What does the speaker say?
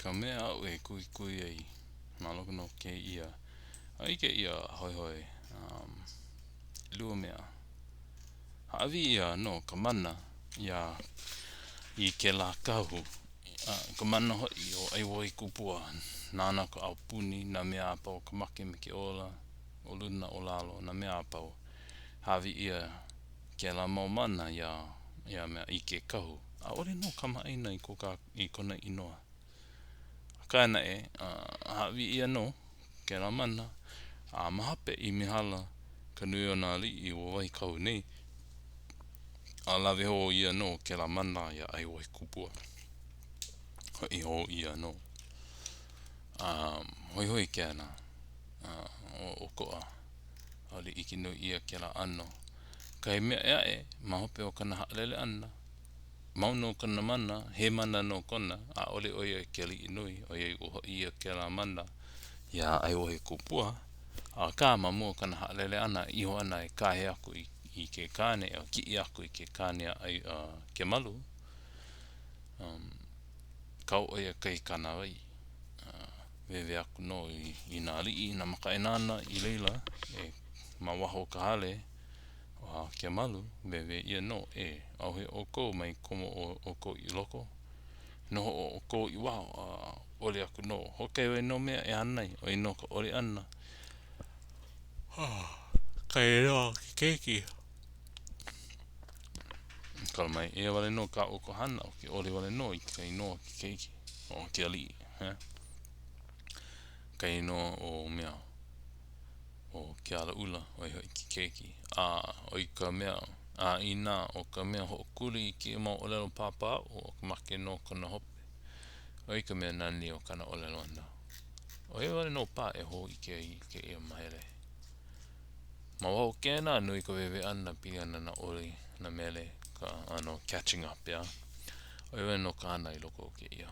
Ka mea aʻu e kuhikuhi ai ma loko nō o kēia a i kēia hoihoi, um, ʻelua mea. Hāʻawi ʻia nō ka mana iā i kēlā kahu, a ka mana hoʻi o ʻAiwohikupua, nāna ka aupuni, nā mea a pau, ka make me ke ola, ʻo luna ʻo lalo, nā mea a pau. Hāʻawi ʻia kēlā mau mana iā ia mea i ke kahu. ʻAʻole nō kamaʻāina i ko kā i kona inoa. Akā naʻe, hāʻawi ʻia nō kēlā mana, a ma hope i mihala ka nui o nā aliʻi i ua wahi kahu nei, a lawe hou ʻia nō kēlā mana iā ʻAiwohikupua. Hoʻi hou ʻia nō. A hoihoi ke ana ʻokoʻa, ʻaʻole ʻike nui ʻia kēlā ʻano. Kahi mea ʻē aʻe, ma hope o kona haʻalele ʻana, Mau nō kona mana, he mana nō kona, ʻaʻole ʻo ia ke aliʻi nui, ʻoiai ua hoʻi ʻia kēlā mana iā ʻAiwohikupua, akā ma mua o kona haʻalele ʻana, iho ana e kāhea aku i, i ke kāne, a kiʻi aku i ke kāne a ʻAi, a Kemalu, um, kau ʻo ia kahi kānāwai, a wewe aku nō i, i nā aliʻi, nā makaʻāinana i laila, e ma waho o ka hale, A Kemalu, wewe ʻia nō, e, ʻauhea ʻoukou mai komo ʻoukou i loko, noho ʻoukou i waho, a ʻoli aku nō. Hoʻokahi wale nō mea e hana ai, ʻo ia nō ka ʻoli ʻana. Ka inoa o ke keiki. Kala mai, eia wale nō kā ʻoukou hana, ʻo ke ʻoli wale nō i ka inoa o ke keiki, o ke aliʻi, eh? Ka inoa o mea. ʻo Kealaʻula, ʻo ia hoʻi ke keiki, a ʻo i ka mea, a inā ʻo ka mea hoʻokuli i kēia mau ʻōlelo pāpā aʻu, ʻo ka make nō kona hope. ʻO ia ka mea nani o kāna ʻōlelo ʻana. ʻO ia wale nō paha e hōʻike ai i kēia mahele. Ma waho o kēnā, nui ka wewe ʻana pili ana nā ʻoli, nā mele, ka ʻano catching up, ʻeā? ʻO ia wale nō ka hana i loko o kēia.